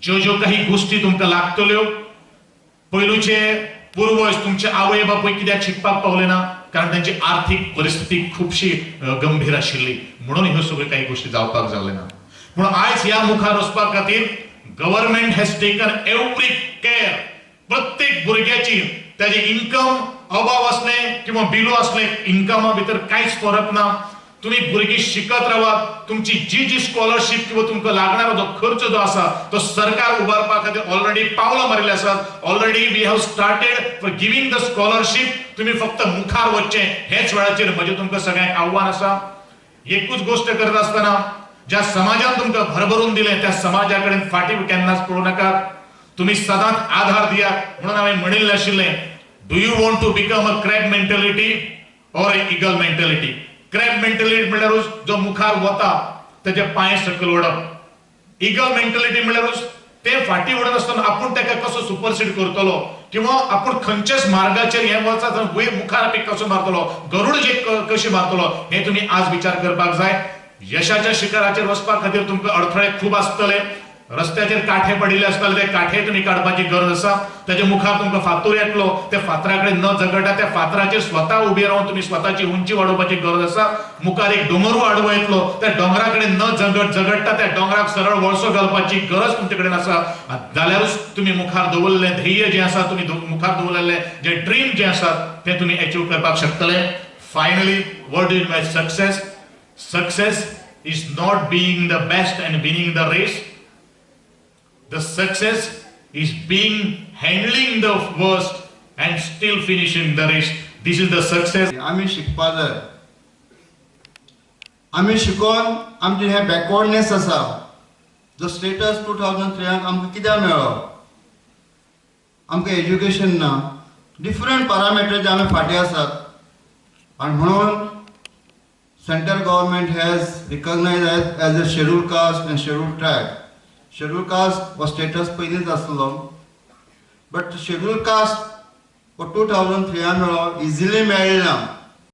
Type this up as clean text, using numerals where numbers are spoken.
ज्यो ज्यो काही गोष्टी तुमकां लागतल्यो, पयलूचे पूर्वज तुमचे आवय बापूय कित्याक शिकपाक पावले ना, कारण तांची आर्थीक परिस्थिती खुबशी गंभीर आशिल्ली, म्हणून ह्यो सगळ्यो काही गोष्टी जावपाक जाले ना. पूण आयज ह्या मुखार वचपा खातीर government has taken every care. प्रत्येक भुरग्याची ताजे इन्कम अभाव असले किंवा बिलो असले, इन्कमा भितर कांयच फरक ना. तुम्ही भुरगीं शिकत रावात, तुमची जी जी स्कॉलरशीप किंवा तुमकां लागणारो जो खर्च जो आसा तो सरकार उबारपा खातीर ऑलरेडी पावलां मारिल्लीं आसात. Already we have started for giving the scholarship. तुम्ही फक्त मुखार वचचें हेच वेळाचेर म्हजें तुमकां सगळ्यांक आव्हान आसा. एकूच गोश्ट करत आसतना ज्या समाजान तुमकां भरभरून दिलें त्या समाजा कडेन फाटीं केन्नाच पळोवं नाकात. तुम्ही सदांच आधार दियात. म्हणून हांवें म्हणिल्लें आशिल्लें, do you want to become a crab mentality or a eagle mentality? Crab mentality म्हणल्यारूच जो मुखार वता तेजे पांय सकयल ओडप. इगल मेंटलिटी म्हणल्यारूच ते फाटी ओडत आसतना आपूण ताका कसो सुपरसीड करतलो किंवा आपूण खंयच्याच मार्गाचेर हें वचत वयर मुखार आपी कसो मारतलो, गरुड जे कशी मारतलो, हें तुमी आज विचार करपाक जाय. यशाच्या शिखराचेर वचपा खातीर तुमकां अडथळे खूब आसतले. रस्त्याचेर कांठे पडिल्ले आसतले, ते कांठे तुमी काडपाची गरज आसा. तेजे मुखार तुमकां फातूर येतलो, त्या फातरा कडेन न झगडटा त्या फातराचेर स्वता उबे रावन तुमी स्वताची उंची वाडोवपाची गरज आसा. मुखार एक दोंगरू आडवो येतलो, त्या दोंगरा कडेन न झगडटा त्या दोंगराक सरळ वळसो घालपाची गरज तुमचे कडेन आसा. जाल्यारूच तुमी मुखार दवरलें ध्येय जें आसा, तुमी मुखार दवरलेलें जे ड्रीम जें आसा तें तुमी एचीव करपाक शकतले. Finally, what is my success? Success is not being the best and winning the race. The success is being handling the worst and still finishing the race. This is the success. आमी शिकपा जाय. आमी शिकोन आमचें हें backwardness आसा, जो status 2003 आमकां कित्याक मेळ्ळो, आमकां एज्युकेशन ना, डिफरंट पॅरामिटर जे आमी फाटीं आसात. आनी म्हणून central government has recognise as a schedule caste and schedule tribe. Schedule caste हो स्टेटस पयलींच आसलो, बट शेड्यूल कास्ट हो 2003 मेळ्ळो, इजिली मेळ्ळें ना.